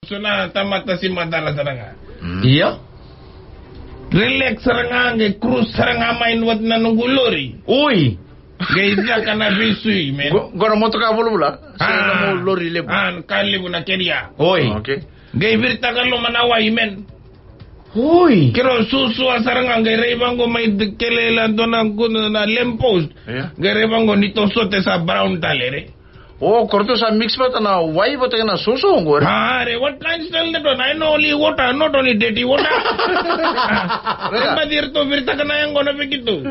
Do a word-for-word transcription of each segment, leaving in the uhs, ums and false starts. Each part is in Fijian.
So na tamata si matala sara ga. Mm. Io. Relax sara ga, qai cruise sara ga mai vata na noqu lori. Oi. Qai caka na veisui, man. Qo, qo na motoka vulavula? Se na mo lori levu? Ah, ka levu na keria. Oi. Okay. Qai viritaka loma na wai, man. Oi. Keirau susua sara ga, qai rai vaqo mai kele la dua na qu-, na lamp post. Io. Qai rai vaqo ni tosote sa brown tale re. O, ko ratou sa mix vata na wai vata kei na soso qori. Ah, re, what kind of style that one? I know only water, not only dirty water. Ah, re, ma dir tu, vir takana yang gona vei keitou.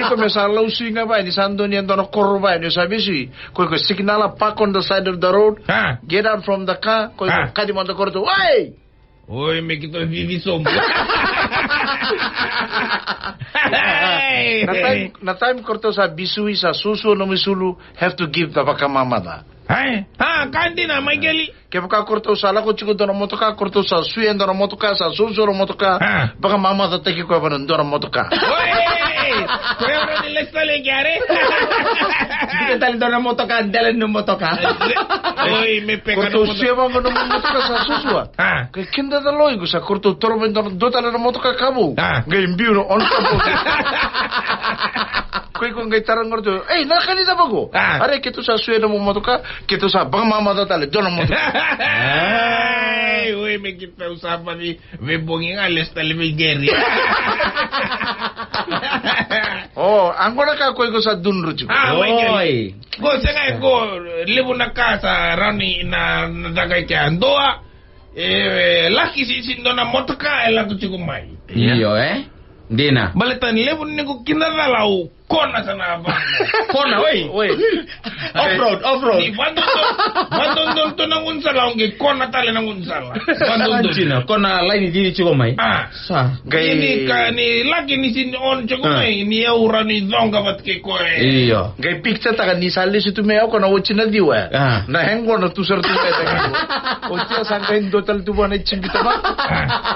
Iko me sa lau sui ga vei ni sa dua ni e dua na koro vei ni sa veisui. Ko iko signal a park on the side of the road. Ah. Get out from the car. Ko iko kadi mada ko ratou. Oi! Oi, me keitou vivi sobu. Na time, na time ko ratou sa veisui, sa suasua nomu isulu, have to give the vakamamaca. Ai? Ah, ka dina, Maikeli. Kevaka ko ratou sa lako tiko dua na motoka, ko ratou sa suia dua na motoka, sa suasua na motoka, vakamamacataki koya vei na dua na motoka. Oi! Ko e ora ni lesu tale ki are? Dika tale dua na motoka, dela ni motoka. Oi, me peka na motoka. Ko ratou suia vaqo na motoka sa suasua. Ah. Ke kida tale o iko sa ko ratou toro mai dua, dua tale na motoka ka vou. Ah. Qai biu na on ka vou. Ko iko qai tara qo ratou. Ei, na ka ni cava qo? Ah. Are keitou sa suia na mo motoka, keitou sa vakamamaca tale dua na motoka. Ai, oi, me keitou sa vani veibogi ga lesu tale vei Geri. O, a qo na ka ko iko sa dunu tiko. Ah, mai Geri. Oi. Qo sega e qo, levu na ka sa rawa ni na, na caka i kea. Dua, e, laki sisi dua na motoka e lako tiko mai. Io, e? Dina. Baleta ni levu ni qo kina cala au kona sa na va. Kona, oi. Oi. Off-road, off-road. Ni vadodonu, vadodonu tu na gaunisala au qai kona tale na gaunisala. Vadodonu. Dina, kona laini cici tiko mai. Ah. Sa. Qai ni ka, ni laki ni sini on tiko mai, ni au rawa ni coqa vata kei koya. Io. Qai picture taka ni sa lesu tu mai o koya na oti na ciwa. Ah. Na hangover tu sara tu mai. Oti ya sa qai dua tale tu vua na jibita ma.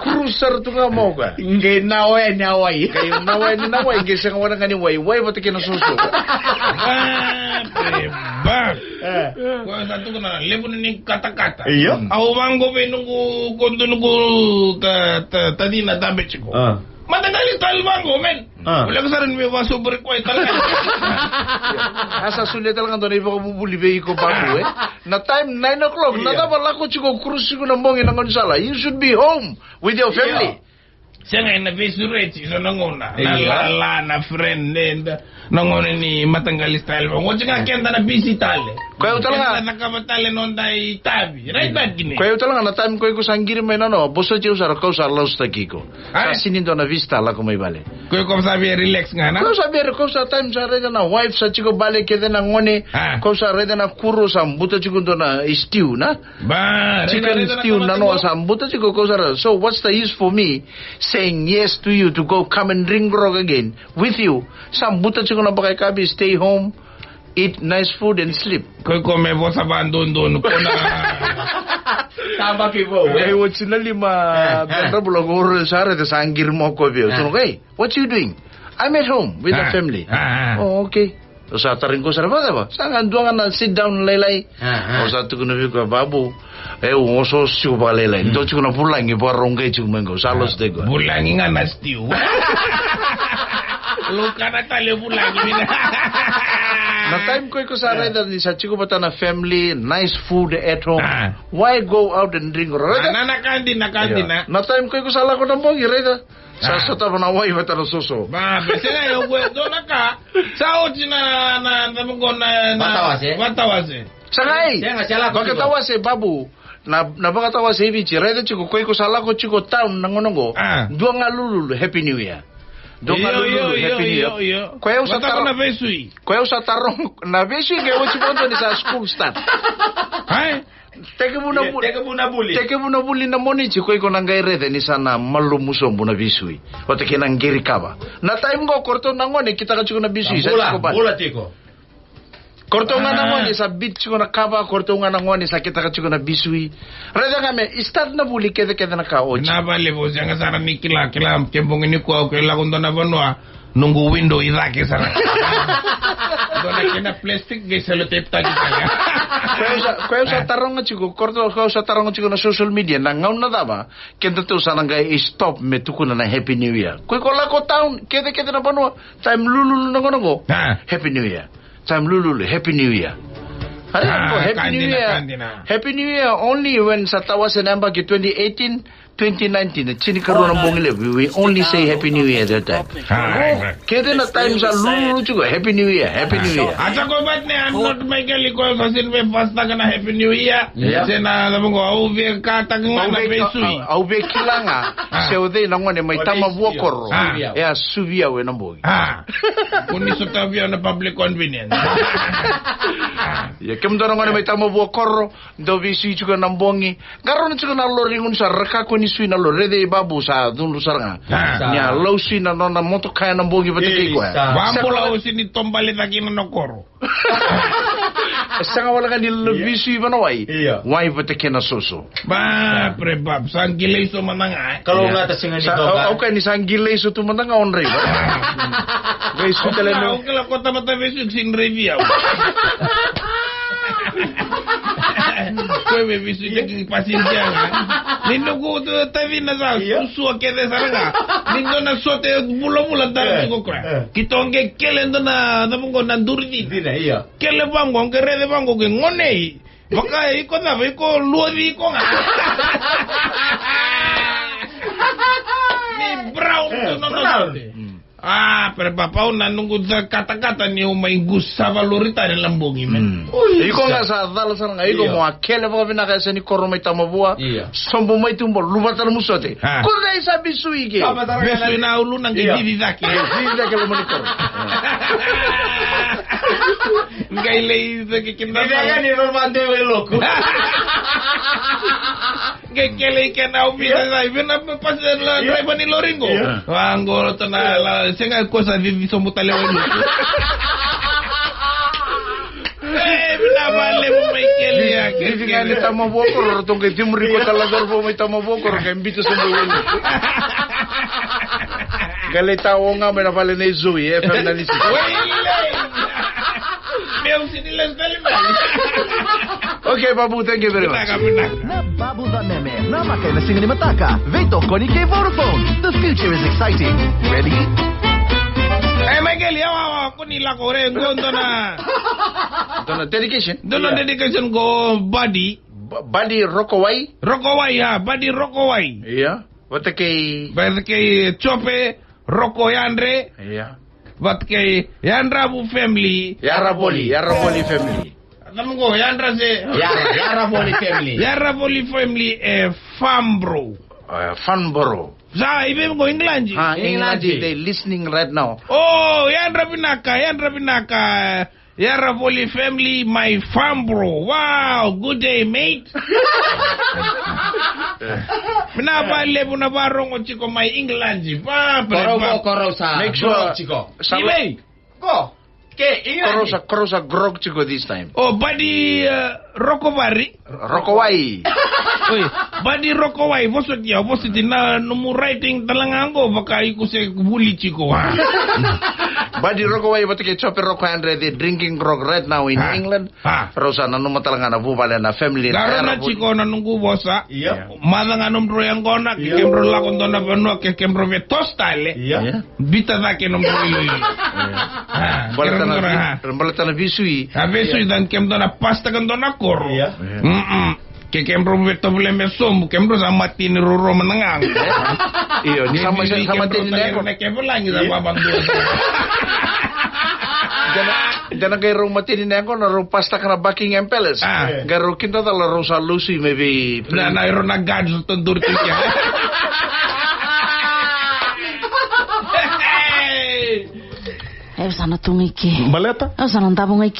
Cruise sara tu ga mai o koya. Qai na wai ni wai. Qai na wai ni na wai, qai sega wale ga ni wai. Wai vata kei na soso. Ah, beba. Eh. Koya sa tukuna, levu ni katakata. Io. Au vaqo vei noqu, ko dua noqu ta, ta, tacina dabe tiko. Ah. Mataqali style vaqo, man. Ah. Voleka sara ni me vasoburi koya tale. A sa solia tale ga dua na ivakavuvuli vei iko Babu, e. Na time nine o'clock, na cava lako tiko cruise tiko na bogi na gaunisala. You should be home with your family. Io. Sega ena veisureti, so na gauna. Na lala, na friend, ne, na gauna ni mataqali style. Oti ga keda na busy tale. Koya au tale ga. Keda na cakava tale noda itavi. Right back ni. Koya au tale ga na time koya iko sa qiri mai na no, bosoti au sara kau sa lasutaki iko. Sa sini dua na vista lako mai vale. Koya iko sa via relax ga na? Kau sa via, kau sa time sa raica na wife sa tiko bale kece na gone. Kau sa raica na kuro sa buta tiko dua na stew na. Ba, chicken stew na no sa buta tiko kau sara. So what's the use for me saying yes to you to go come and drink grog again with you? Sa buta tiko na baka ikabi, stay home, eat nice food and sleep. Koya ko me vosa vadodonu kona. Tabaki vou, e. Ei, oti na lima, bedra bula ko oro sara te sa qiri mo ko via. Tunu, hey, what you doing? I'm at home with the family. Oh, okay. O sa tarai qo sara vakacava? Sa ga dua ga na sit down lailai. O sa tukuna vei koya, Babu, e, au oso tiko vakalailai. Dua tiko na vulagi vakarau qai tiko mai qo. Sa lost day qo. Vulagi ga na stew. Lukana tale vulagi vina. Na time ko iko sa raica ni sa tiko vata na family, nice food at home. Why go out and drink? Raica? Na, na, na ka dina, na ka dina. Na time ko iko sa lako na bogi, raica? Sa sotava na wai vata na soso. Ba, be sega e oqo e dua na ka. Sa oti na, na, na, na, na, vatawase. Vatawase. Sa qai. Sega, sa lako tiko. Vakatawase, Babu. Na, na vakatawase e Viti, raica tiko, ko iko sa lako tiko town na gauna qo. Dua ga lululu, Happy New Year. Dua ga lululu, Happy New Year. Io, io, io. Ko yau sa taro na veisui. Ko yau sa taro, na veisui qai oti vata ni sa school start. Ai? Tekivu na vuli. Tekivu na vuli. Tekivu na vuli na Moniti, ko iko na qai raica ni sa na malumu sobu na veisui. Vata kei na qiri kava. Na time qo ko ratou na gone kitaka tiko na veisui, sa tiko bale. Bula tiko. Ko ratou ga na gone sa beat tiko na kava, ko ratou ga na gone sa kitaka tiko na veisui. Raica ga me, i start na vuli kecekece na ka oti. Na vale vo, sega sara ni kila, kila, ke bogi nikua, ke lako dua na vanua. Noqu window i cake sara. Dua na kena plastic qai sellotape taki tale. Koya au sa, koya au sa taroga tiko, koya au sa taroga tiko na social media, na gauna cava kedatou sa na qai stop me tukuna na Happy New Year. Ko iko lako town, kece kece na vanua, time lululu na gauna qo. Ah. Happy New Year. Time lululu, Happy New Year. Are, ah, ko Happy New Year. Happy New Year only when sa tawase na yabaki twenty eighteen, twenty nineteen, e tinikarua na bogi levu, we only say Happy New Year that time. Ah, right, right. Kece na time sa lululu tiko, Happy New Year, Happy New Year. Ata ko bat ne, I'm not Michael, ko sa sin me fastaka na Happy New Year. Yeah. Se na, na bogo, au via kataka ga na veisui. Au via kila ga, ah, se o cei na gone mai Tamavua Koro. Ah. E a suvia we na bogi. Ah. Koni sota via na public convenience. Ia, kemudou na gone mai Tamavua Koro, dou veisui tiko na bogi. Qarauna tiko na lori, gunu sa raka ko ni sui na lori, raica i Babu sa cudru sara ga. Ah. Ni a lau sui na nona motoka ena bogi vata kei koya. Isa. Vabula o si ni tobali cake na nona koro. Sega wale ga ni la veisui vana wai. Ia. Wai vata kei na soso. Ba, pre bab, sa qilei so mada ga, e. Kalougata, sega ni toka. Au kaya ni sa qilei so tu mada ga o draiva. Veisui tale na. Au kila ko tamata veisui, si draivi au. Ko me veisui taki pasinja ga. Ni noqu tu tavina sa, ia, susua kece sara ga. Ni dua na sote vulavula dara tiko koya. Ia. Keitou qai kele dua na, na vanua na duri dina. Dina, ia. Kele vaqo, qai raica vaqo, qai gonei. Vaka iko cava, iko luaci iko ga. Ni brown tu na nona sote. Mm. Ah, pre bab, au na noqu ca-, katakata niu mai qusava lori tale na bogi, man. Mm. Ui, iko ga sa cala sara ga, iko mo a kele vakavinaka e sa ni koro mai Tamavua. Ia. Sobu mai tu mo luvata na nomu sote. Ah. Ko cei sa veisui ke? Veisui na ulu na qai cici cake. Cici cake loma ni koro. Qai lai cake kina. Ni vega ni roma de we loku. Qai kele i kena au vina, ia, sa i vina pasi na, ia, draiva ni lori qo. Ia. Vaqo, ratou na la, sega ko sa cici sobu tale wai loku. E, vinaka vakalevu mai kele ya, kele, kele. Ni Tamavua Koro, ratou qai cimuri ko tale na cauravou mai Tamavua Koro, qai biuta sobu wai loku. Qai lai tao ga mai na vale nei Zoe, e F M ninety-six. Wele. Meu, se ni lesu tale mai. Okay, Babu, thank you very much. Vinaka, vinaka. Na Babu Vameme, na maka ena siga ni mataka. Veitokoni kei Vodafone. The future is exciting. Ready? E, Michael, ia, wa, wa, ko ni lako re, qo dua na, dua na dedication. Dua na, ia, dedication qo Buddy. Bu-, Buddy Rokowai. Rokowai, ia, Buddy Rokowai. Ia. Vata kei, vata kei Jope Roko Yadre. Ia. Vata kei Yadravu family. Yaravoli, Yaravoli family. Cava qo, Yadra se? Yara, Yaravoli family. Yaravoli family, e, Farnborough. E, Farnborough. Sa i vei qo, England? Ha, England, England. They listening right now. O, yadra vinaka, yadra vinaka. Yaravoli family, mai Farnborough. Wow, good day, mate. Vinaka vakalevu na varogo tiko mai England. Va, va, va. Koro, koro sa. Make sure. Tiko. Sa i vei? Ko. Ke, England. Koro sa, koro sa grog tiko this time. O, Buddy, e, Rokovari. Rokowai. Oi, Buddy Rokowai, vosoti au, vosoti na nomu writing tale ga qo, vaka iko se vuli tiko, a. Buddy Rokowai vata kei Jope Roko Yadre, they drinking grog right now in England. A. Rau sa nanuma tale ga na vuvale na family. Qarauna tiko na noqu vosa. Ia. Maca ga nomudrau yaqona, ke kemudrau lako dua na vanua, ke kemudrau via toso tale. Ia. Ia. Biuta cake nomudrau iloilo. Ia. A, baleta na, kera baleta na veisui. A veisui, ia, dan kemudou na pastor ka dua na koro. Ia. Mm-mm. Ke kemudrau via tovolea me sobu, kemudrau sa mateni ruarua mada ga. Io, ni sa ma-, sa mateni na yaqona. Ke volagi sa vavadua. Dina, dina qai rau mateni na yaqona, rau pastor ka na Buckingham Palace. A. Qai rau kidacala rau sa lausi mai vei. Na, na, rau na guard sa toduru tiko. Au sa na tu ga i ke. Baleta? Au sa na davo ga i ke.